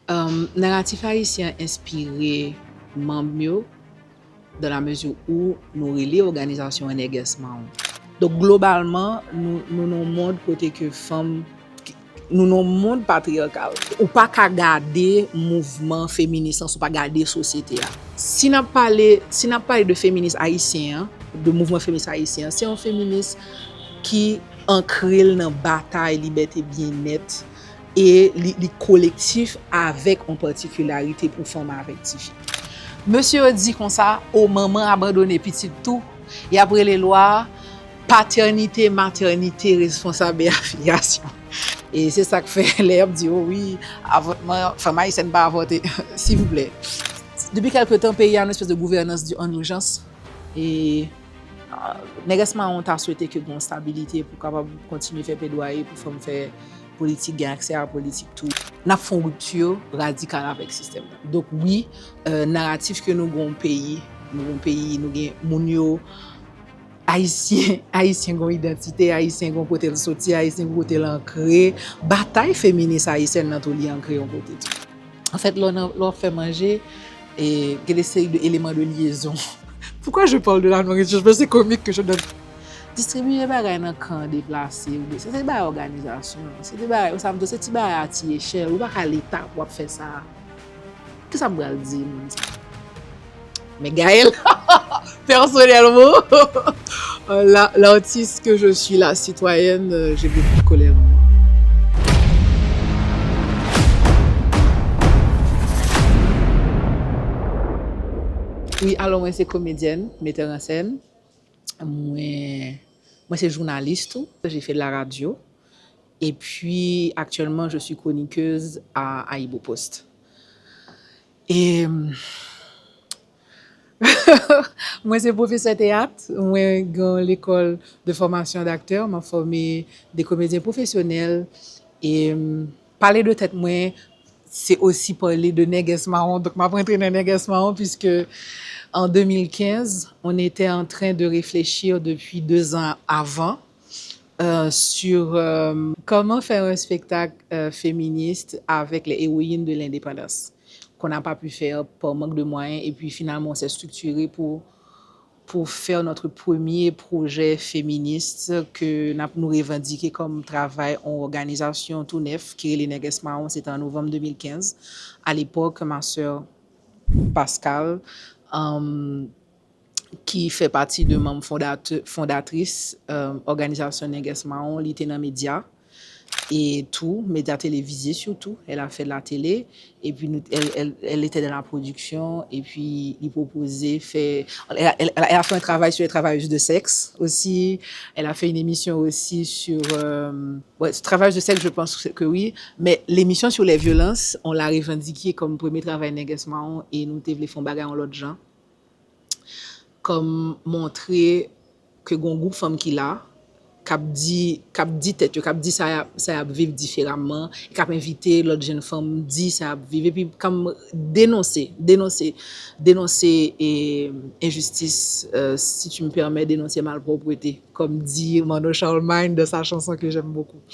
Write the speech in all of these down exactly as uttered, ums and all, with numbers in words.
Um, naratif ayisyen an enspire manm yo dans la mesure où nou rele òganizasyon an Nègès Mawon. Donk, globalman, nou, nou nan yon mond kote ke fanm, nou nan yon mond patriyakal. Ou pa ka gade mouvman feminis lan si w pa gade sosyete a. Si n ap pale, si n ap pale de feminis ayisyen an, de mouvman feminis ayisyen an, se yon feminis ki ankre l nan batay libète, byennèt, e li, li kolektif avèk yon patikilarite pou fanm avèk tifi. Mesye yo di konsa, o manman abandone pitit tou, y ap rele lwa patènite, matènite, responsab e afilyasyon. E se sa k fè lè y ap di, o wi, avòtman, fanm ayisyèn pa avòte, silvouplè. Depi kèlke tan, peyi a nan espès de gouvènans di, an ijans. E, ah, Nègès Mawon ta swete ke gen stabilite pou kapab kontinye fè pledwaye pou fanm fè politik, gen aksè a politik tou. N ap fè yon ripti radikal avèk sistèm nan. Donk wi, euh, naratif ke nou gen yon peyi, nou gen yon peyi, nou gen moun yo, Ayisyen, Ayisyen gen yon idantite, Ayisyen gen yon kote l soti, Ayisyen gen yon kote l ankre. Batay feminis ayisyèn nan tou li ankre yon kote tou. Anfèt, lè w nan, lè w ap fè manje, e, gen de seri de eleman de lyezon. Pourquoi je parle de la nourriture? Je me, c'est comique que je donne. Distribiye bagay nan kan deplase, ou de, se te bagay òganizasyon, se te bagay, ou sa m di w, se ti bagay a ti echèl, ou pa ka leta pou w ap fè sa. Kisa m pral di moun sa? Men Gaëlle, personnellement, la, l'artiste que je suis, la citoyenne, euh, j'ai beaucoup de colère en moi. Wi, alò mwen se komedyèn, metteur en scène. Mwen, mwen se jounalis tou. J'ai fait de la radio. Et puis, actuellement, je suis chroniqueuse à Ayibopost. E, mwen se pwofesè teyat, mwen gen lekòl de fòmasyon daktè, m ap fòme de komedyen pwofesyonèl. E, pale de tèt mwen, se osi pale de Nègès Mawon. Donk, m ap rantre nan Nègès Mawon, puisque en deux mille quinze, on était en train de réfléchir depuis deux ans avant, euh, sur, euh, comment faire un spectacle, euh, féministe avec les héroïnes de l'indépendance, qu'on n'a pas pu faire par manque de moyens. Et puis, finalement, on s'est structuré pour, pour faire notre premier projet féministe que n ap, nou revandike kòm travay yon òganizasyon tou nèf ki rele Nègès Mawon. Se te an novanm deux mille quinze. À l'époque, ma sœur Pascal, euh, ki fè pati de manm fondatè, fondatris, euh, òganizasyon Nègès Mawon, li te nan medya. E tou, medya televizye sitou, elle a fait de la télé, et puis nous, elle, elle, elle était dans la production, et puis li pwopoze fè, elle, elle, elle a fait un travail sur les travailleuses de sexe aussi, elle a fait une émission aussi sur, euh, ouais, sur travailleuses de sexe, je pense que oui, mais l'émission sur les violences, on l'a revendiqué comme premier travail Nègès Mawon, e nou te vle fè yon bagay yon lòt jan. Kòm montre ke gon gwoup fanm ki la, k ap di, k ap di tèt yo, k ap di sa y ap, sa y ap viv diferaman, e k ap envite lòt jèn fanm di sa y ap viv, epi kòm denonse, denonse, denonse, e, enjistis, euh, si tu me permets, denonse malpwòpte, kòm di Manno Charlemagne dans sa chanson que j'aime beaucoup.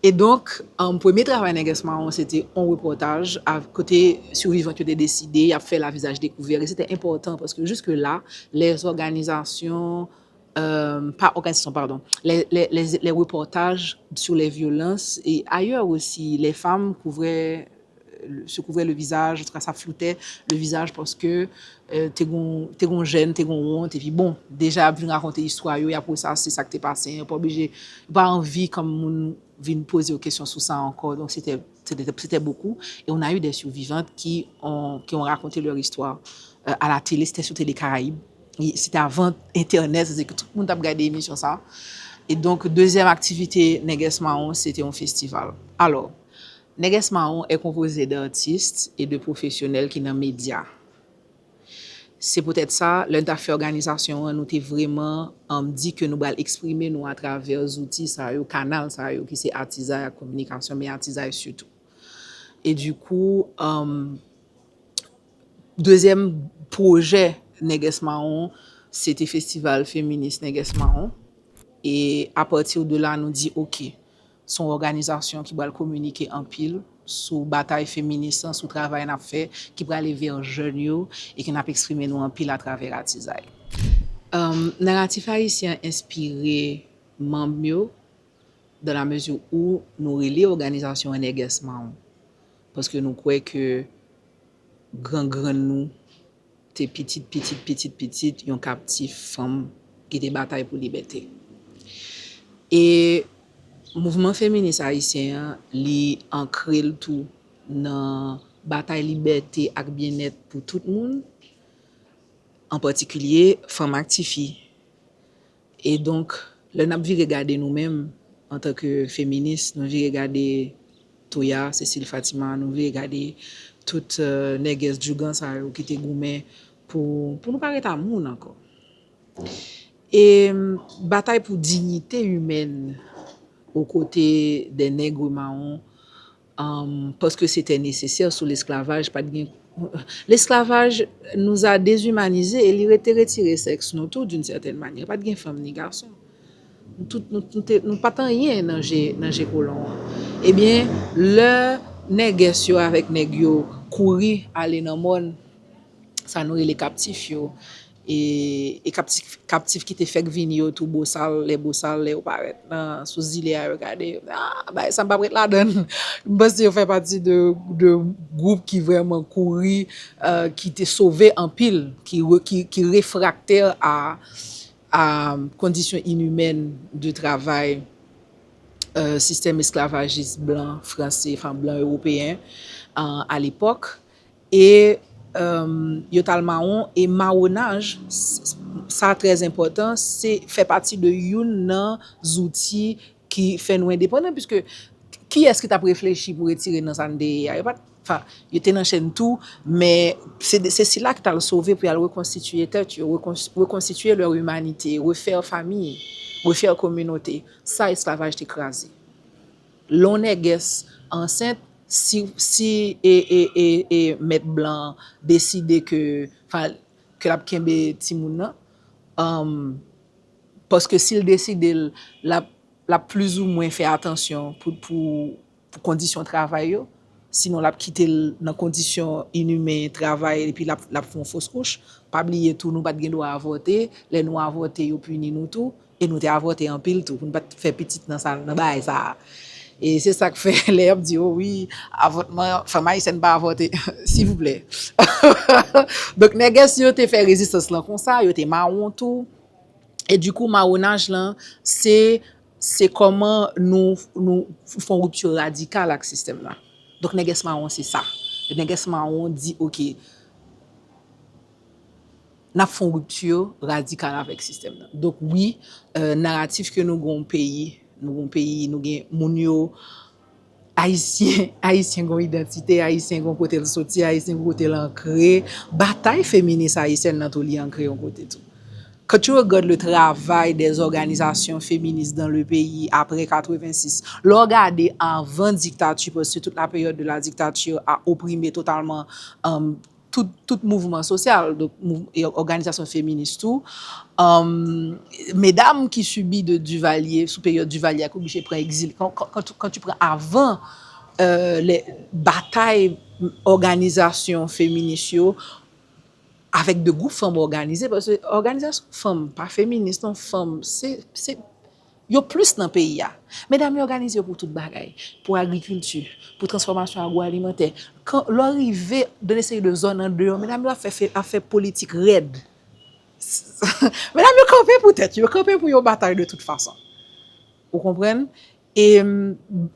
E donk, um, premye travay Nègès Mawon, se te yon repòtaj a, kote sivivant yo te deside y ap fè la vizaj dekouvè. E se te enpòtan, paske jiske la, les organisations, euh, pas organisations, pardon, les, les, les, les reportages sur les violences et ailleurs aussi, les femmes couvraient, se couvraient le visage, en tout cas, ça floutait le visage parce que, euh, te gon, te gon jèn, te gon wont, epi bon, deja y ap vin rakonte istwa yo, y ap wè sa, se sa k te pase, yo pa oblije, yo pa anvi kòm moun vin poze yo kesyon sou sa ankò. Donk, se te, se te, se te bokou. E on a eu des survivantes qui ont, qui ont raconté leur histoire, euh, à la télé, c'était sur Télé Caraïbes. E se te avan entènèt, se te ke tout moun t ap gade emisyon sa. E donk, dezyèm aktivite Nègès Mawon, se te yon festival. Alò, Nègès Mawon est composé d'artistes et de professionnels ki nan medya. Se poutèt sa, lè n t ap fè òganizasyon an, nou te vrèman, um, di ke nou pral eksprime nou atravè zouti sa yo, kanal sa yo, ki se atizay ak kominikasyon, men atizay sitou. E dikou, um, dezyèm pwojè Nègès Mawon, se te festival feminis Nègès Mawon. E apati de la, nou di, oke, se yon òganizasyon ki pral kominike anpil, sou batay feminis lan, sou travay n ap fè, ki prale vè jèn yo e ke n ap eksprime nou anpil atravè Atizay. Naratif ayisyen an enspire manm yo dans la mesure où nou rele òganizasyon an nègès mawon. Paske nou kwè ke gran grann nou te pitit pitit pitit pitit yon kaptif fanm ki te batay pou libète. E mouvman feminis ayisyen an, li ankre l tou nan batay libète ak byennèt pou tout moun, an patikilye fanm ak tifi. E donk, lè n ap vire gade nou menm, antanke feminis, nou vire gade Toya, Cécile, Fatima, nou vire gade tout nègès djougan sa yo ki te goumen pou, pou nou pa ret a moun ankò. E batay pou dignité humaine aux côtés des nègres mawon, paske se te nesesè sou lesklavaj, pa t gen. L'esclavage nous a déshumanisés e li rete retire sèks nou tou d'une certaine manière. Pa t gen fanm ni gason. Nou tout, nou, nou, te, nou pa t anyen nan je, nan je kolon an. Ebyen, lè nègès yo avèk nèg yo kouri ale nan mòn, sa nou rele kaptif yo, e, e kaptif, kaptif ki te fèk vini yo tou bosal, lè bosal, lè yo parèt nan, sou zile a, yo gade, ah, bagay sa m p ap ret ladan l. M panse yo fè pati de, de gwoup ki vrèman kouri, ki te sove anpil, ki, ki, ki refraktè a, a kondisyon inimèn de travay sistèm esklavajis blan franse, enfin blan ewopeyen a lepòk. E yo t al mawon, e mawonaj, sa trè enpòtan, se fè pati de youn nan zouti ki fè nou endepandan, piske kiyès ki t ap reflechi pou retire n nan sa n te ye a? Yo pa t, enfin, yo te nan chèn tou, men se, se sila ki t al sove pou y al rekonstitiye tèt yo, rekonstitiye leur humanité, refaire famille, refaire communauté. Sa esklavaj te kraze. Lè yon nègès ansent, si, si e, e, e, e mèt blan an deside ke, enfin, ke l ap kenbe timoun nan, paske si l deside l, l ap, l ap plizoumwen fè atansyon pou, pou, pou kondisyon travay yo. Sinon, l ap kite l nan kondisyon inimen travay epi l ap, l ap fè yon fos kouch. Pa bliye tou, nou pa t gen dwa avòte. Lè nou avòte, yo pini nou tou. E nou te avòte anpil tou, pou n pa t fè pitit nan sa, nan bagay sa a. E se sa k fè, lè y ap di, o wi, avòtman, fanm ayisyèn pa avòte, silvouplè. Donk, nègès yo te fè rezistans lan konsa, yo te mawon tou. E dikou, mawonaj lan, se, se kòman nou, nou fè yon ripti radikal ak sistèm lan. Donk, nègès mawon, se sa. Nègès mawon di, oke, n ap fè yon ripti radikal avèk sistèm nan. Donk, wi, naratif ke nou gen yon peyi, nou gen yon peyi, nou gen moun yo, Ayisyen, Ayisyen gen yon idantite, Ayisyen gen yon kote l soti, Ayisyen gen yon kote l ankre. Batay feminis ayisyèn nan tou, li ankre yon kote tou. Quand tu regardes le travail des organisations féministes dans le pays après quatre-vingt-six, lè w gade avan diktati, paske toute la période de la dictature a opprimé totalement tout, tout mouvman sosyal, donk, e òganizasyon feminis tou. Medam ki sibi de Duvalier, sou peryòd Duvalier a, ki oblije pran egzil. Kan, kan, kan tu pran avan, euh, lè batay òganizasyon feminis yo avèk de gwoup fanm òganize, paske òganizasyon fanm pa feminis, non, fanm, se, se, yo plis nan peyi a. Medam yo òganize yo pou tout bagay, pou agrikilti, pou transfòmasyon agwoalimantè. Kan, lè w rive dans des séries de zòn andeyò, medam yo ap fè, fè, ap fè politik rèd. Medam yo kanpe pou tèt yo, yo kanpe pou yo batay de tout fason. Ou konprann? E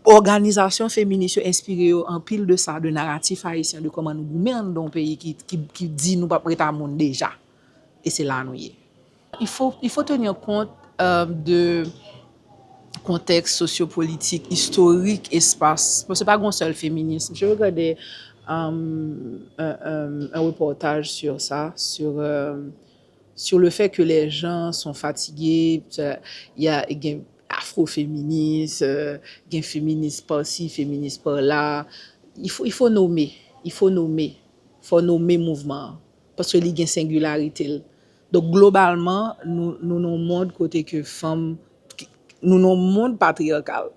òganizasyon feminis yo enspire yo anpil de sa, de naratif ayisyen, de kòman nou goumen anndan yon peyi ki, ki, ki di nou p ap ret a moun deja. E se la nou ye. Il faut, il faut tenir compte, euh, de kontèks sosyopolitik, istorik, espas. Bon, se pa gen yon sèl feminis. Je regardais, euh, un, un, un reportage sur ça, sur, euh, sur le fait que les gens sont fatigués, y a, gen afrofeminis, euh, gen feminis pa si, feminis pa la. Il faut, il faut nommer, il faut nommer. Fò nome mouvman an, paske li gen sengilarite l. Donk, globalman, nou, nou nan yon mond kote ke fanm, nou nan yon mond patriyakal.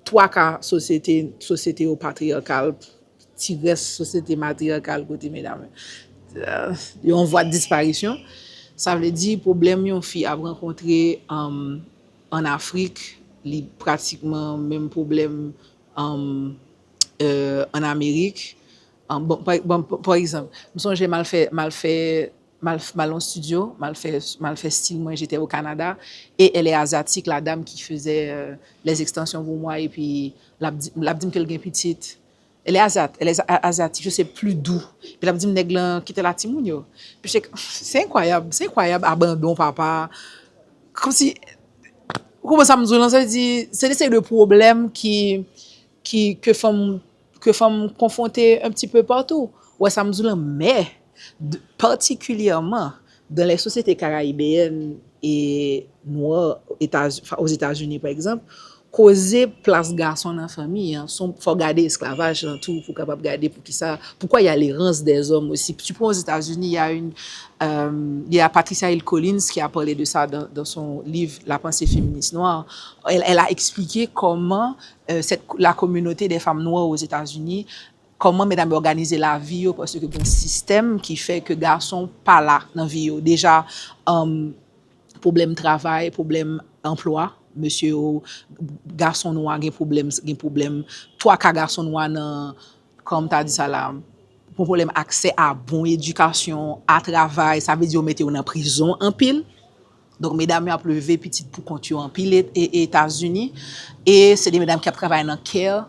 twa ka sosyete, sosyete yo patriyakal, ti rès sosyete matriyakal kote medam yo, euh, yo an vwa de disparisyon. Sa vle di pwoblèm yon fi ap rankontre, um, ann Afrik, li pratikman menm pwoblèm, um, euh, ann Amerik. Um, bon, pa, bon, pa egzanp, m sonje m al fè, m al fè, m al, m al nan estidyo, m al fè, m al fè stil mwen, j'étais au Canada, et elle est asiatique, la dame qui faisait, euh, les extensions pour moi, epi l ap di, l ap di m ke l gen pitit. Elle est asiat, elle est a- asiatique, je sais plus d'où. Epi l ap di m nèg lan kite la timoun yo. Epi se, se enkwayab, se enkwayab abandon papa. Kòmsi, ou konprann sa m di w lan, sa vle di, se de seri de pwoblèm ki, ki, ke fanm, ke fanm konfwonte un petit peu partout. Ou wè sa m di w lan, men, de- particulièrement dans les sociétés caribéennes et noires, Etaz- aux États-Unis, par exemple, koze plas gason nan fanmi an, son, fò gade esklavaj lan tou pou kapab gade poukisa, pourquoi il y a l'errance des hommes aussi. Tu prends aux États-Unis, il y a une, euh, il y a Patricia Hill Collins qui a parlé de ça dans, dans son livre La pensée féministe noire. Elle, elle a expliqué comment, euh, cette, la communauté des femmes noires aux États-Unis, kòman medam yo òganize lavi yo, paske gen yon sistèm ki fè ke gason pa la nan vi yo. Deja, um, pwoblèm travay, pwoblèm anplwa, mesye yo, gason nwa gen pwoblèm, gen pwoblèm, twa ka gason nwa nan, kòman ta di sa la, gen pwoblèm aksè a bon edikasyon, a travay, sa vle di yo mete yo nan prizon anpil. Donk, medam yo ap leve pitit pou kont yo anpil e- e- Etazini. E se de medam ki ap travay nan care,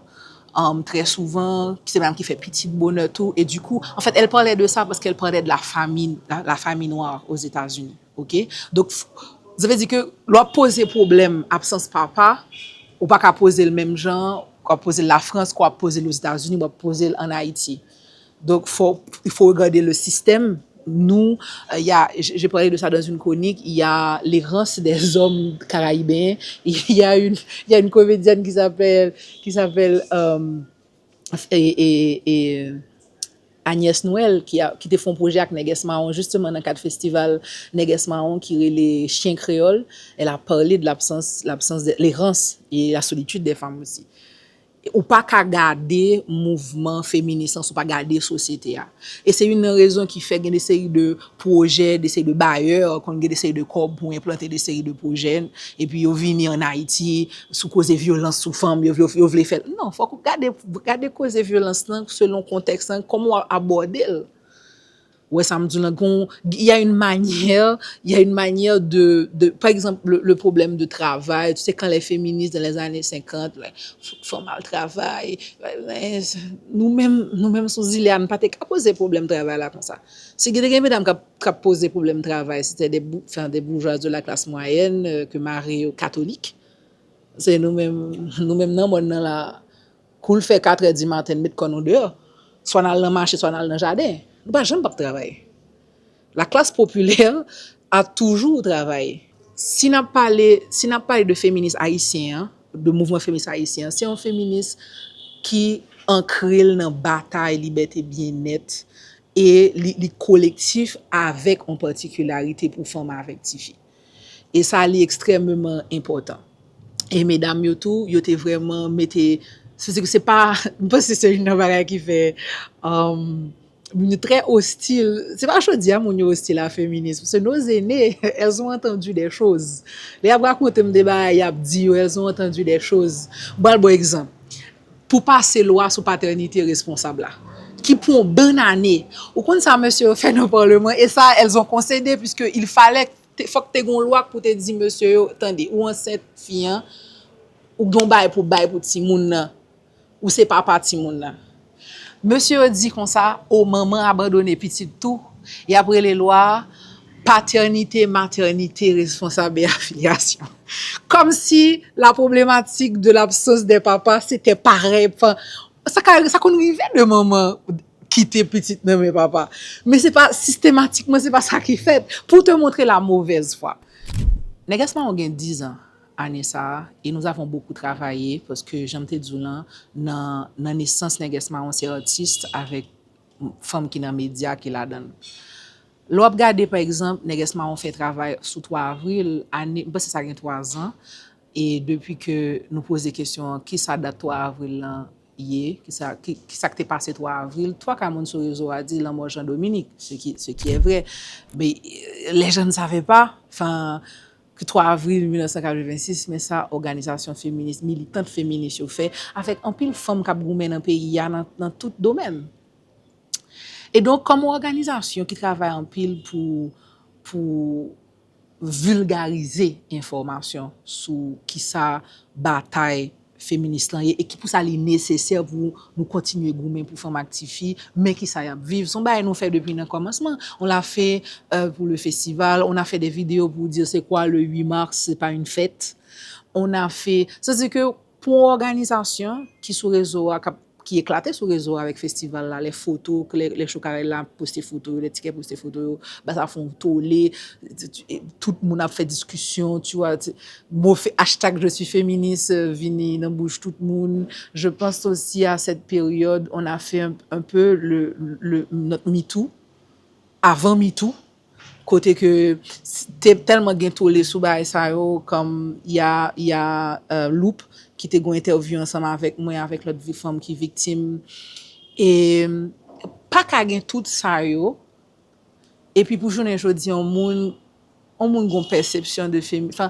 um, trè souvan, se medam ki fè pitit bonè tou. E dikou, an fèt, elle parlait de ça parce qu'elle parlait de la famille, la, la famille noire aux États-Unis. Ok? Donk, f- sa vle di ke lè w ap poze pwoblèm absans papa, ou pa ka poze l menm jan, w ap poze l Lafrans, ke w ap poze l Ozetazini, w ap poze l ann Ayiti. Donc, faut, il faut regarder le système. Nous, euh, il y a, je, je parlais de ça dans une chronique, il y a l'errance des hommes caribéens. Il y a une, il y a une comédienne qui s'appelle, qui s'appelle euh, et, et, et, euh, Agnès Noël, qui, a, qui te font projet avec Nègès Mawon, justement, dans le cadre festival Nègès Mawon, qui relève Chien Créole. Elle a parlé de l'absence, l'absence de l'errance et la solitude des femmes aussi. Ou pa ka gade mouvman feminis lan si w pa gade sosyete a. E se youn nan rezon ki fè gen de seri de pwojè, de seri de bayè konn gen de seri de kòb pou enplante de seri de pwojè, epi yo vini ann Ayiti sou koze vyolans sou fanm, yo, yo, yo vle fè l. Non, fòk ou gade, gade koze vyolans lan selon kontèks lan, kòman w ap abòde l. Ou wè sa m di w lan, gon, il y a une manière, il y a une manière de, de, par exemple, le, le problème de travail, tu sais, quand les féministes dans les années cinquante, like, fòk fanm al travay, nou menm, nou menm sou zile a, nou pa te ka poze pwoblèm travay la konsa. Si gen, te gen medam k ap, k ap poze pwoblèm travay, c'était des bou- enfin, des bourgeoises de la classe moyenne, euh, ke mari yo katolik. Se nou menm, nou menm nan mòn nan la, kou l fè katrè di maten, n met kò nou deyò. Swa n al nan mache, swa n al nan jaden. Nou pa janm p ap travay. La classe populaire a toujours travaillé. Si n ap pale, si n ap pale de feminis ayisyen an, de mouvman feminis ayisyen an, se yon feminis ki ankre l nan batay libète, byennèt, e li, li kolektif avèk yon patikilarite pou fanm avèk tifi. E sa, li ekstrèmeman enpòtan. E medam yo tou, yo te vrèman mete, se, se, se pa, m panse se youn nan bagay ki fè, um, nou trè ostil. Se pa jodi a moun yo ostil a feminis. Se nos aînés, elles ont entendu des choses. Lè y ap rakonte m de bagay, y ap di yo, elles ont entendu des choses. M pral ba w egzanp. Pou pase lwa sou patènite responsab la, ki pou yon bann ane. Ou konn sa mesye yo fè nan palman, e sa, elles ont concédé, puisque il fallait, te- fòk te gen yon lwa pou te di mesye yo, tande, ou ansent fi an, ou gen yon bagay pou bay pou timoun nan, ou se papa timoun nan. Mesye yo di konsa, o, manman abandone pitit tou, y ap rele lwa a patènite, matènite, responsab e afilyasyon. Kòmsi la problématique de l'absence des papas, c'était pareil. Enfin, sa ka, sa konn rive de manman kite pitit nan men papa. Men se pa sistematikman, se pa sa ki fèt. Pou te montre la mauvaise foi. Nègès Mawon gen diz an ane sa a, e nou avon bokou travaye, paske jan m te di w lan, nan, nan nesans Nègès Mawon se atis avèk fanm ki nan medya ki ladan l. Lè w ap gade, pa egzanp, Nègès Mawon fè travay sou twa avril, ane, m panse sa gen twa zan, E depi ke nou poze kesyon an, kisa dat twa avril lan ye, kisa, ki, kisa k te pase twa avril, twa ka moun sou rezo a di lanmò Jean Dominique, ce qui, ce qui est vrai. Mais euh, les gens ne savaient pas, enfin, ke twa avril mil nèf san katrevensis, men sa òganizasyon feminis, militant feminis yo fè, avèk anpil fanm k ap goumen nan peyi a nan, nan tout domèn. E donk, kòm yon òganizasyon ki travay anpil pou, pou vilgarize enfòmasyon sou kisa batay feminis lan ye e ki pou sa li nesesè pou nou kontinye goumen pou fanm ak tifi, men kisa y ap viv. Se yon bagay nou fè depi nan kòmansman. On l'a fait euh, pour le festival, on a fait des vidéos pour dire c'est quoi le huit mars, c'est pas une fête. On a fait, c'est-à-dire que pou yon òganizasyon ki sou rezo a, k ap ki eklate sou rezo avèk festival la, lè foto, lè, lè Chokarella poste foto yo, lè Tikè poste foto yo, ba sa fè yon tole, tout moun ap fè diskisyon, tu vois, mo fe, hashtag je suis féministe euh, vini nan bouch tout moun. Je pense aussi à cette période, on a fait un, un peu le, le, notre MeToo, avant MeToo, kote ke te tèlman gen tole sou bagay sa yo, kòm y a, y a euh, Loup ki te gon entèvyou ansanm avèk mwen, avèk lòt vi fanm ki viktim. E pa ka gen tout sa yo, epi pou jounen jodi, yon moun, yon moun gon pèsepsyon de femi, enfin,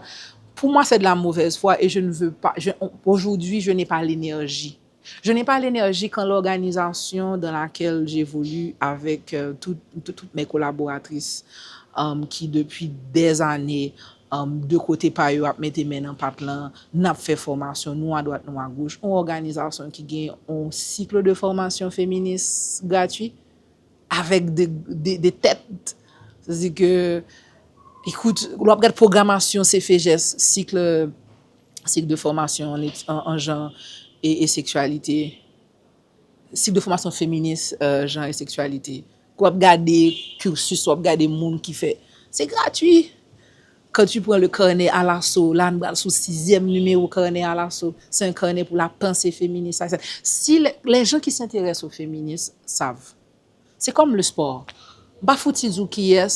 pour moi, c'est de la mauvaise foi et je ne veux pas, je, aujourd'hui, je n'ai pas l'énergie. Je n'ai pas l'énergie quand l'organisation dans laquelle j'évolue avec euh, tout, tout, toutes mes collaboratrices um, qui depuis des années um, de kote pa yo ap mete men nan pat lan, n ap fè fòmasyon nou adwat nou agoch, yon òganizasyon ki gen yon cycle de formation féministe gratuit avec des, des, des têtes. C'est-à-dire que, écoute, lè w ap gade pwogramasyon C F J S, cycle, cycle de formation en, en, en genre et, et sexualité, cycle de formation féministe, euh, genre et sexualité. Ou ap gade cursus, ou ap gade moun ki fè. C'est gratuit. Quand tu prends le carnet à l'assaut, là, nous allons sous sixième numéro carnet à l'assaut. C'est un carnet pour la pensée féministe. Si les, les gens qui s'intéressent au féminisme savent, c'est comme le sport. M pa fouti di w kiyès,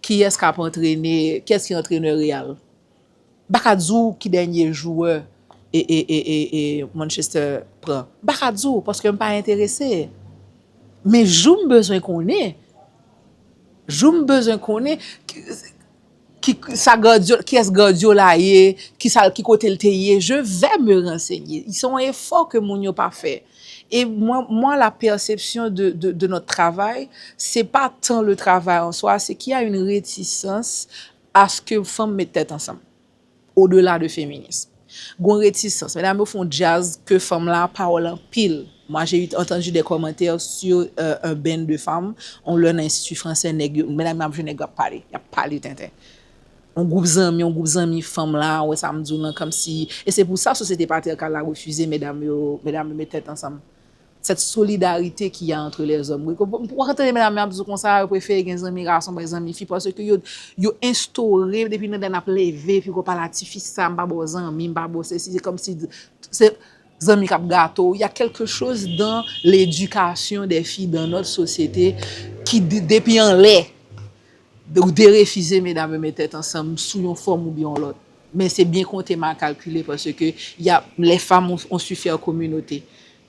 kiyès k ap antrene, kiyès ki antrenè Real. M pa ka di w ki dènye jwè e, e, e, e, e Manchester pran. M pa ka di w, paske m pa enterese. Men jou m bezwen konnen, jou m bezwen konnen, ki, ki, sa Guardiola, kiyès Guardiola ye, ki sa, ki kote l te ye, je vais me renseigner. Se yon efò ke moun yo pa fè. Et moi, moi la perception de, de, de notre travail, c'est pas tant le travail en soi, c'est qu'il y a une réticence à ce que fanm met tèt ansanm, au-delà de féminisme. Gon retisans. Medam yo fè yon djaz ke fanm la pawòl anpil. Moi, j'ai eu- entendu des commentaires sur euh, un band de femmes. On lè nan Institut Français, nèg yo, medam yo ap jwe, nèg yo ap pale. Y ap pale tenten. Yon gwoup zanmi, yon gwoup zanmi fanm la, wè sa m di w lan, kòmsi. E se pou sa sosyete patriyakal la refize medam yo, medam yo met tèt ansanm. Cette solidarité qu'il y a entre les hommes. Ou ka tande medam yo ap di w konsa, yo prefere gen zanmi gason, bay zanmi fi, paske yo, yo enstore depi nan lè n ap leve, epi w pale a tifi sa, m pa ba w zanmi, m pa ba w sesi, se kòmsi se zanmi k ap gate w. Il y a quelque chose dans l'éducation des filles dans notre société ki de- depi anlè, ou derefize medam yo met tèt ansanm sou yon fòm oubyen yon lòt. Men se byen konte mal kalkile paske y a, les femmes ont, ont su faire communauté.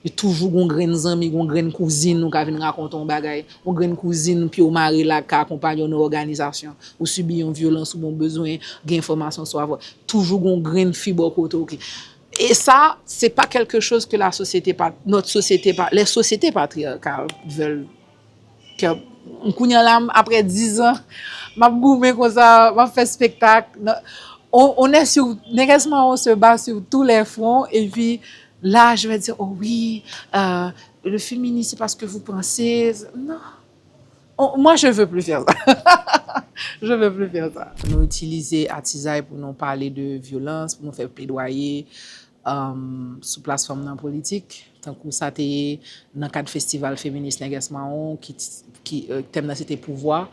Yo toujou gon grenn zanmi, gon grenn kouzin ou ka vin rakonte yon bagay, yon grenn kouzin pye w mare la ka akonpanye w nan òganizasyon, ou sibi yon vyolans oubyen w bezwen gen enfòmasyon sou avwa. Toujou gon grenn fi bò kote w ki. Et ça, c'est pas quelque chose que la société, pa- notre société, pa- les sociétés patriarcales veulent. Ke m kounye a la, m- après dix ans, m ap goumen konsa, m ap fè spektak. Non, on, on est sur, Nègès Mawon se bat sur tous les fronts, et puis là, je vais dire, oh oui, euh, le féminisme, c'est parce que vous pensez. Non. On- moi, je veux plus faire ça. Je veux plus faire ça. Nou itilize atizay pou nou pale de vyolans, pou nou fè pledwaye um, sou plas fanm nan politik, tankou sa te ye nan kad festival feminis Nègès Mawon, ki, ki euh, tèm nan se te pouvwa,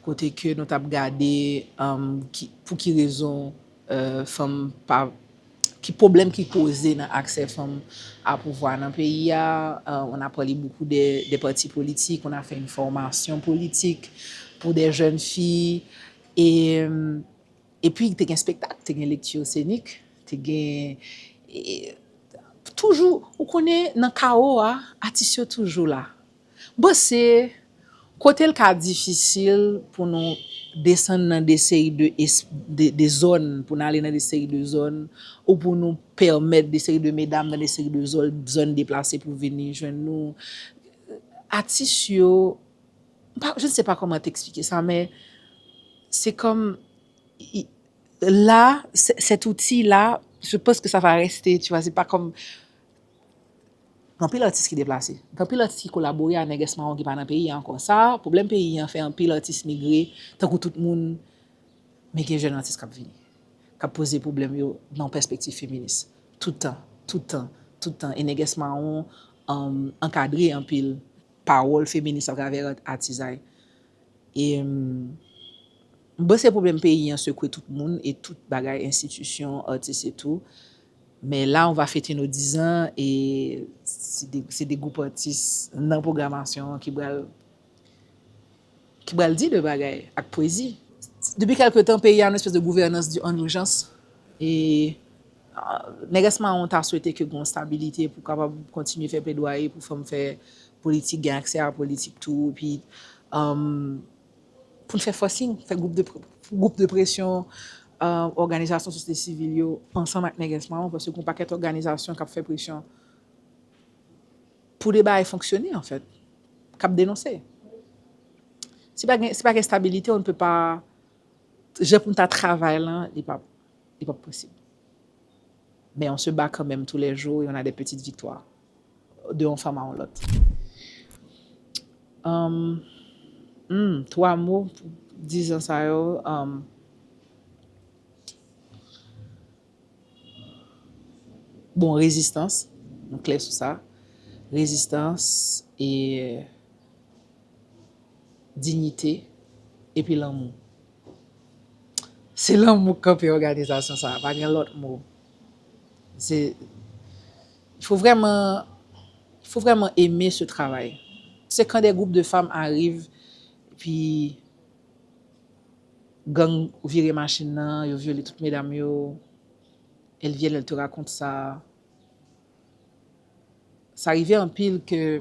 kote ke nou t ap gade um, ki, pou ki rezon euh, fanm pa, ki pwoblèm ki poze nan aksè fanm a pouvwa nan peyi a. Euh, on a parlé beaucoup des, des partis politiques, on a fait une formation politique pour des jeunes filles. Et, euh, epi te gen spektak, te gen lekti senik, Gen, e, toujou, ou konnen, nan kawo a, atis yo toujou la. M panse, kote l ka difisil pou nou desann nan de seri de, es- de, de zòn, pou n ale nan de seri de zòn, ou pou nou pèmèt de seri de medam nan de seri de zòn, zòn deplase pou vini jwenn nou. Atis yo, m pa- je ne sais pas comment t'expliquer ça, men se kòm, i- la, se- cet outil-là, je pense que ça va rester, tu vois, se pa kòm anpil atis ki deplase. Gen anpil atis ki kolabore a nèg S mawon ki pa nan peyi a ankò. Sa, pwoblèm peyi an fè anpil atis migre, tankou tout moun, men gen jèn atis k ap vini, k ap poze pwoblèm yo nan yon pèspektiv feminis. Tout tan, tout tan, tout tan. E nèg S mawon, um, ankadre anpil pawòl feminis atravè atizay. E, um, m panse pwoblèm peyi an sekwe tout moun e tout bagay, enstitisyon, atis e tou. Men la, on va fêter nos dix ans e se de, se de gwoup atis nan pwogramasyon an ki pral, ki pral di de bagay ak pwezi. Depi kèlke tan, peyi a nan espès de gouvènans di an ijans. E, ah, nèg S mawon ta swete ke gen stabilite pou kapab kontinye fè pledwaye pou fanm fè politik, gen aksè a politik tou. Epi, um, pou n fè forcing, fè gwoup de, gwoup de presyon, uh, òganizasyon sosyete sivil yo ansanm ak nèg S mawon, paske gen yon pakèt òganizasyon k ap fè presyon pou de bagay fonksyone, anfèt, k ap denonse. Si pa gen, si pa gen stabilite, on ne peut pas, jan pou n ta travay lan, li p ap, li p ap posib. Men on se bat quand même tous les jours et on a des petites victoires de yon fanm a yon lòt. Um, hmm, twa mo pou dizan sa yo. Um, bon, rezistans, nou klè sou sa. Rezistans e diyite epi lanmou. Se lanmou k kanpe òganizasyon sa a, pa gen lòt mo. Se, il faut vraiment, il faut vraiment aimer ce travail. C'est quand des groupes de femmes arrivent, epi gang vire machin nan, yo vyole tout medam yo. Elles viennent, elles te racontent ça. Sa rive anpil ke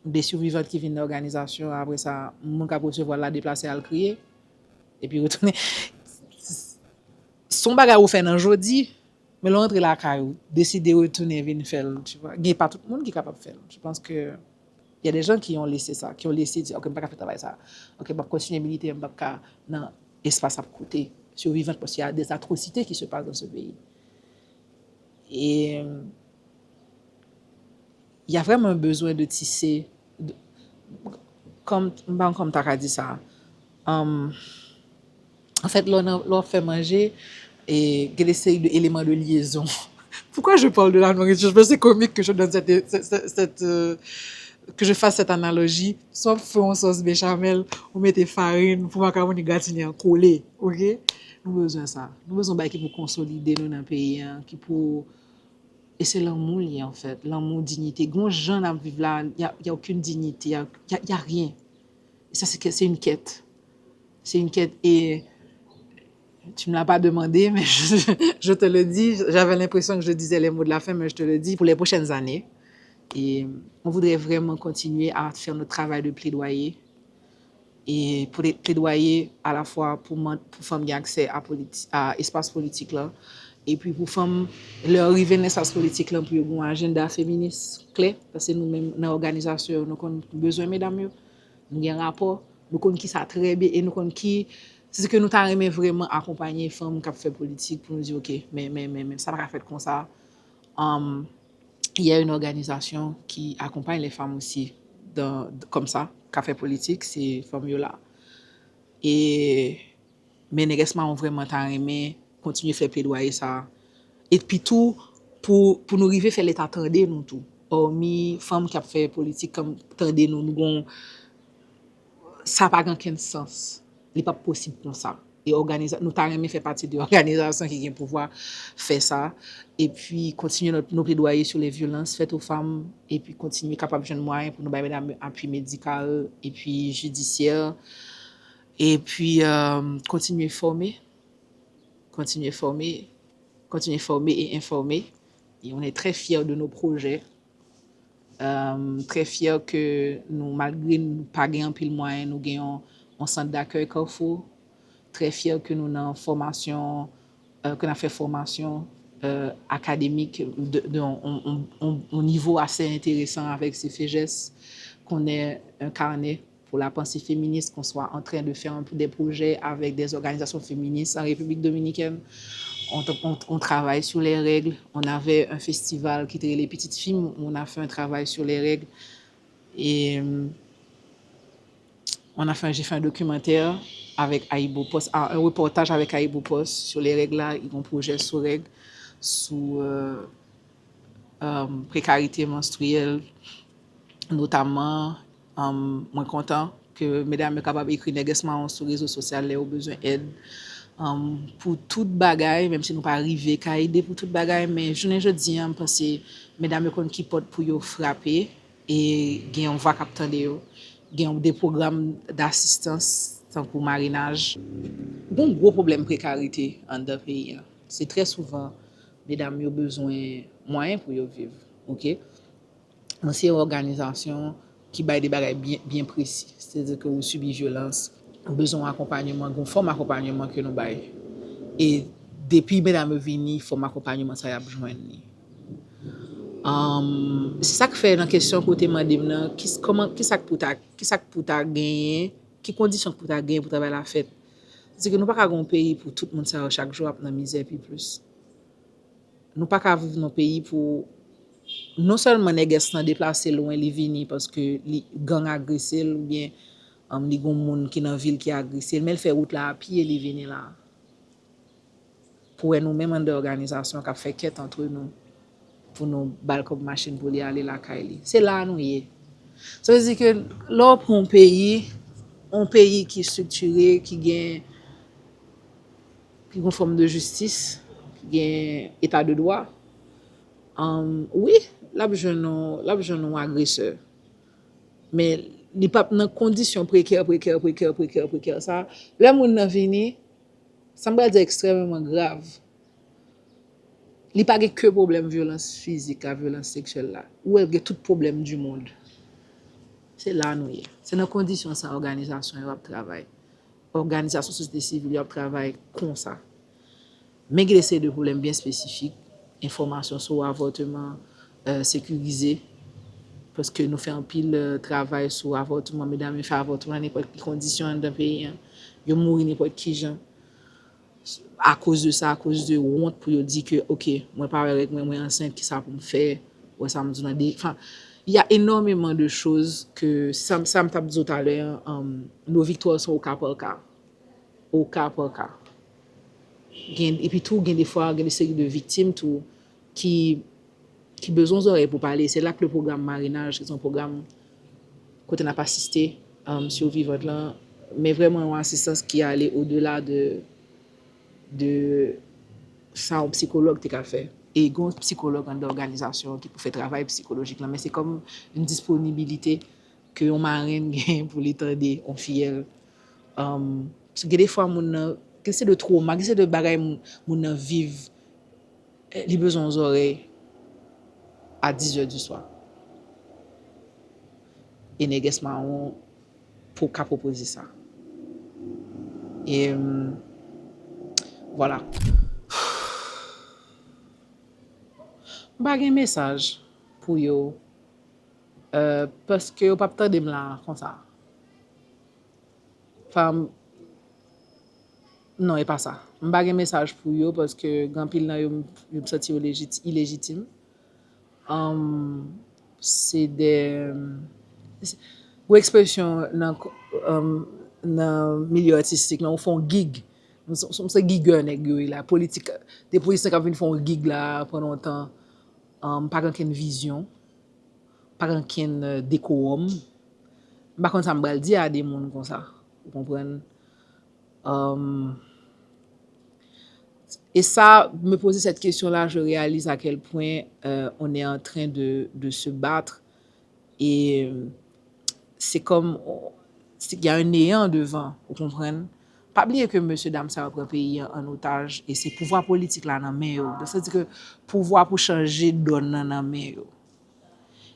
de sivivant ki vin nan òganizasyon, apre sa, moun k ap resevwa l la deplase al kriye, epi retounen. Se yon bagay ou fè nan jodi, men lè w rantre lakay ou, deside retounen vin fè l, tu vois. Gen pa tout moun ki kapab fè l. Je pense que y a des gens qui ont laissé ça, qui ont laissé dire, ok, m pa ka fè travay sa. Ok, m ap kontinye milite, m p ap ka nan espas ap koute sivivant, parce qu'il y a des atrocités qui se passent dans ce pays. E, euh, il y a vraiment un besoin de tisser, de, kòm, m pa konn kòm m ta ka di sa. Um, anfèt, lè w nan, lè w ap fè manje, e, gen de seri de eleman de lyezon. Pourquoi je parle de la nourriture? Je pense que c'est comique que je donne cette, cette, cette, cette, euh, que je fasse cette analogie. Swa w fè yon sòs bechamel, ou mete farin pou makawoni gratine an kole, ok? Nou bezwen sa. Nou bezwen bagay ki pou konsolide nou nan peyi an, ki pou, e se lanmou l ye, anfèt. Lanmou, diyite. Gen yon jan n ap viv la, y a, y a aucune dignité, y a, y a, y a rien. E sa, se ke, se yon kèt. Se yon kèt. E tu me l'as pas demandé, mais je, je te le dis. J'avais l'impression que je disais les mots de la fin, mais je te le dis. Pour les prochaines années, et on voudrait vraiment continuer à faire notre travail de plaidoyer. E pou plaidoyer à la fois pou, pou fanm gen aksè a, politi, a espas politik la. Epi pou fanm, lè yo rive nan espas politik la, pou yo gen yon ajanda feminis klè. Paske nou menm, nan òganizasyon yo, nou konn bezwen medam yo. Nou gen rapò, nou konn ki sa trè byen, e nou konn ki, se ke nou ta renmen vrèman akonpanye fanm k ap fè politik pou nou di, ok, men, men, men, men, sa pa ka fèt konsa. Um, il y a une organisation qui accompagne les femmes aussi, dans, comme ça, k ap fè politik, se fanm yo la. E, men nèg S mawon vrèman ta renmen kontinye fè pledwaye sa. Epi tou, pou, pou nou rive fè Leta tande nou tou. Òmi fanm k ap fè politik, tande nou, nou gon, sa pa gen okenn sans. Li p ap posib konsa. E òganiza-, nou ta renmen fè pati de òganizasyon ki gen pouvwa fè sa. Epi kontinye nos, nos plaidoyers sur les violences faites aux femmes. Epi kontinye kapab jwenn mwayen pou nou bay medam yo apui medikal, epi jidisyè. Epi, euh, kontinye fòme. Kontinye fòme. Continuer former et informer. Et on est très fiers de nos projets. Euh, très fiers que nou, malgre nou pa gen anpil mwayen, nou gen yon, yon sant dakèy Carrefour. Très fiers que nou nan fòmasyon, euh, ke n ap fè fòmasyon euh, akademik de, de, on, on, on, on nivo ase enteresan avèk C F J S, qu'on ait un carnet pour la pensée féministe, qu'on soit en train de faire un, des projets avec des organisations féministes en République dominicaine. On, on, on travaille sur les règles. On avait un festival qui était les petites filles, où on a fait un travail sur les règles. Et euh, on a fait, j'ai fait un documentaire avec Ayibopost, ah, un reportage avec Ayibopost sur les règles là, ils ont un projet sur règles, sur euh, euh, précarité menstruelle, notamment. Euh, mwen kontan ke medam yo kapab ekri Nègès Mawon sou rezo sosyal lè yo bezwen èd. Um, pou tout bagay, menm si nou pa rive ka ede pou tout bagay, men jounen jodi a, m panse medam yo konn ki pòt pou yo frape e gen yon vwa k ap tande yo. Gen de pwogram dasistans, tankou marinaj. Gon gwo pwoblèm prekarite anndan peyi a. Se trè souvan, medam yo bezwen mwayen pou yo viv, oke? Nou se yon òganizasyon ki bay de bagay byen, byen presi. Sètadi ke ou sibi vyolans, ou bezwen yon akonpanyeman, gon fòm akonpanyeman ke nou bay. E depi medam yo vini, fòm akonpanyeman sa y ap jwenn li. Um, se sa k fè nan kesyon ke w te mande m nan, ki, kòman, ki sa k pou ta, ki sa k pou ta genyen, ki kondisyon k pou ta genyen pou travay la fèt. Se ke nou pa ka gen yon peyi pou tout moun sa yo chak jou ap nan mizè pi plis. Nou pa ka viv nan peyi pou non sèlman nègès lan deplase lwen li vini paske li gang agrese l oubyen um, li gon moun ki nan vil ki agrese l, men l fè wout la a pye li vini la a. Pou wè nou menm anndan òganizasyon k ap fè kèt antre nou pou nou ba l kòb machin pou li ale lakay li. Se la a nou ye. Sa vle di ke lè w pran yon peyi, yon peyi ki estriktire, ki gen ki gon fòm de jistis, ki gen eta de dwa, um, wi, l ap jwenn yon, l ap jwenn yon agresè. Men li p ap nan kondisyon prekè, prekè, prekè, prekè, prekè sa. Lè moun nan vini, sa m pral di a ekstrèmeman grav. Li pa gen ke pwoblèm vyolans fizik a, vyolans seksyèl la. Ou wè l gen tout pwoblèm du monde. Se la nou ye. Se nan kondisyon sa òganizasyon yo ap travay. Òganizasyon sosyete sivil yo ap travay konsa. Men gen de seri de pwoblèm byen espesifik, enfòmasyon sou avòteman euh, sekirize, paske nou fè anpil euh, travay sou avòteman, medam yo fè avòteman nan nenpòt ki kondisyon anndan peyi a, yo mouri nenpòt ki jan, akoz de sa, akoz de wont pou yo di ke, oke, mwen pa wè règ mwen, mwen ansent, kisa pou m fè, wè sa m di w nan de, enfin, il y a énormément de choses que, sa, sa m t ap di w talè, um, nos victoires sont au cas par cas. Au cas par cas. Gen, epi tou, gen de fwa, gen de seri de viktim tou ki, ki bezwen zòrèy pou pale. Se la ke le pwogram marinaj, ki se yon pwogram kote n ap asiste um, sivivant lan, men vrèman yon asistans ki ale odela de, de sa yon psikològ te ka fè. E gen yon psikològ anndan òganizasyon ki pou fè travay psikolojik lan, men se kòm yon disponibilite ke yon marenn gen pou li tande yon fiyèl. Um, gen de fwa moun nan, gen se de twoma, gen se de bagay moun, moun nan viv, eh, li bezwen yon zòrèy a dizè di swa. E nègès mawon pou ka pwopoze sa. E, um, vwala. M pa gen mesaj pou yo. Euh, paske yo p ap tande m la konsa. Fam, non, e pa sa. M pa gen mesaj pou yo paske gen anpil nan yo, m, yo m santi yo lejit, ilejitim. Um, se de, se, gon ekspresyon nan, um, nan milye atistik lan, ou fè yon gig. M se, m se gigè nèg yo ye la. Politik, de politisyen k ap vin fè yon gig la, pran lontan. Um, pa gen okenn vizyon. Pa gen okenn euh, dekowòm. M pa konn sa m pral di a de moun konsa. Ou konprann? Um, et ça, me poser cette question-là, je réalise à quel point euh, on est en train de, de se battre. Et euh, c'est comme, il y a un néant devant, ou konprann? Pa bliye ke mesye dam sa yo pran peyi an an otaj e se pouvwa politik la nan men yo. Donk, sa di ke pouvwa pou chanje dòn nan nan men yo.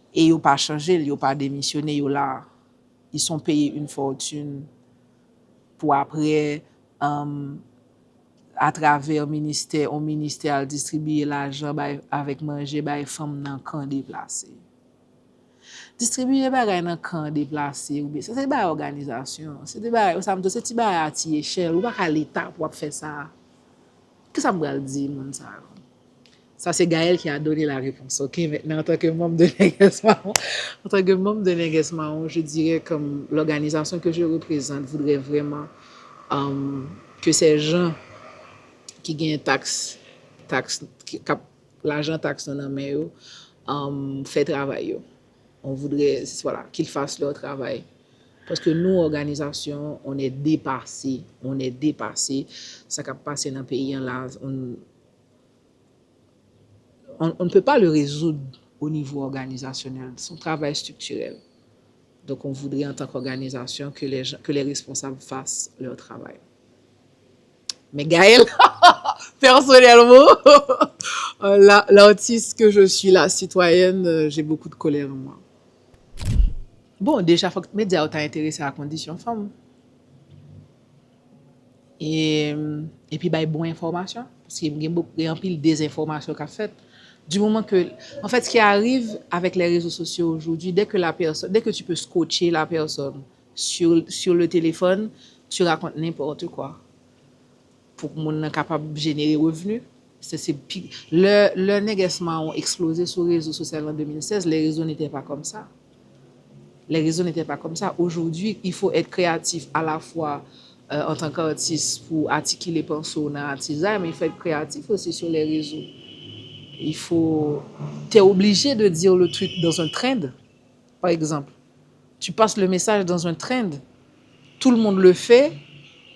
E yo pa chanje l, yo pa demisyone, yo la. Ils sont payés une fortune pou apre, um, atravè ministè, yon ministè al distribiye lajan bay, avèk manje bay fanm nan kan deplase. Distribiye bagay nan kan deplase, oubyen, sa se bagay òganizasyon, se de bagay, sa m di, se ti bagay a ti echèl, ou pa ka leta pou w ap fè sa. Kisa m pral di moun sa yo? Ça, c'est Gaëlle qui a donné la réponse. Ok, maintenant, en tant que membre de Nègès Mawon, en tant que membre de Nègès Mawon, je dirais comme l'organisation que je représente voudrait vraiment, euh, que ces gens qui gagnent taxe, taxe, ki, k ap, lajan taks nan nan men yo, euh, fè travay yo. On voudrait, voilà, qu'ils fassent leur travail. Parce que nous, organisation, on est dépassé, on est dépassé. Sa k ap pase nan peyi an la, on, on, on ne peut pas le résoudre au niveau organisationnel. C'est un travail structurel. Donc, on voudrait, en tant qu'organisation, que les gens, que les responsables fassent leur travail. Mais Gaëlle, personnellement, euh, la, l'artiste que je suis, la citoyenne, euh, j'ai beaucoup de colère en moi. Bon, deja, fòk medya yo ta enterese a kondisyon fanm. E, epi bay bon enfòmasyon, paske gen, gen anpil dezenfòmasyon k ap fèt. Du moment que, en fait, ce qui arrive avec les réseaux sociaux aujourd'hui, dès que la personne, dès que tu peux scotcher la personne sur, sur le téléphone, tu racontes n'importe quoi. Pou moun nan kapab jenere revni. Se, se pi, lè, lè Nègès Mawon eksploze sou rezo sosyal an de mil sèz, les réseaux n'étaient pas comme ça. Les réseaux n'étaient pas comme ça. Aujourd'hui, il faut être créatif à la fois, euh, en tant qu'artiste pou atikile panse w nan atizay, men il faut être créatif aussi sur les réseaux. Il faut, t'es obligé de dire le truc dans un trend, par exemple. Tu passes le message dans un trend. Tout le monde le fait.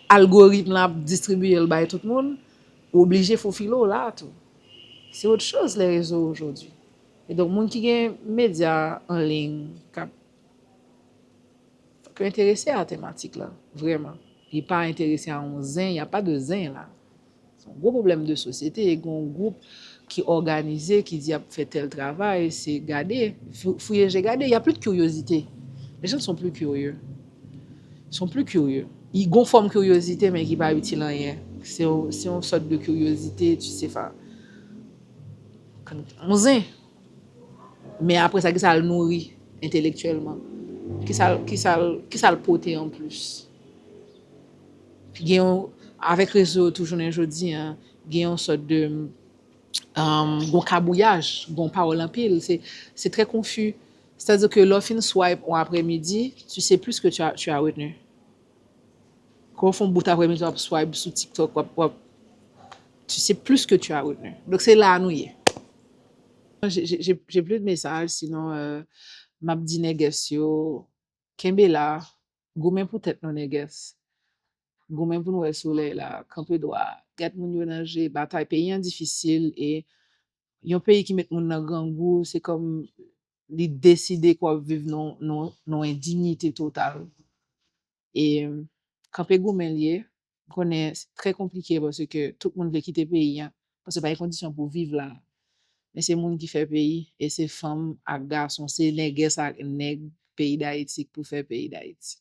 Algoritm la ap distribiye l bay tout moun. Ou oblije fofile w la tou. C'est autre chose, les réseaux aujourd'hui. E donk, moun ki gen medya an liy k ap, k enterese a tematik la, vrèman. Li pa enterese a yon zen, y a pas de zen la. Se yon gwo pwoblèm de sosyete, e gen yon gwoup ki òganize, ki di y ap fè tèl travay, se gade, fou-, fouye je gade, y a plus de curiosité. Les gens ne sont plus curieux. Ils sont plus curieux. Y gen yon fòm kiryozite, men ki pa itil anyen. Se yon, se yon sòt de kiryozite, tu sais, enfin, yon zen. Men apre sa, kisa l nouri entelektyèlman? Kisa l, kisa l, kisa l pote an plis? Gen yon, avèk rezo yo tou jounen jodi a, gen yon sòt de, um, gon kabouyaj, gon pawòl anpil. Se, se trè konfi. Sètadi ke lè w fin swipe yon aprèmidi, tu sais plus ce que tu as, tu as retenu. Quand w fè yon bout aprèmidi, w ap swipe sou TikTok, w ap, w ap, tu sais plus ce que tu as retenu. Donk, se la nou ye. J'ai, j'ai, j'ai, j'ai plus de message, sinon, euh, m ap di nègès yo, kenbe la, goumen pou tèt nou, nègès. Goumen pou n wè solèy la, kanpe dwa, gad moun yo nan je, batay, peyi an difisil, e yon peyi ki met moun nan grangou, se kòm li deside ke w ap viv nan, nan, nan endinite total. E kanpe goumen l ye, m konnen se trè konplike paske tout moun vle kite peyi an, paske pa gen kondisyon pou viv la. Men se moun ki fè peyi, e se fanm ak gason, se nègès ak nèg peyi Dayiti k pou fè peyi Dayiti.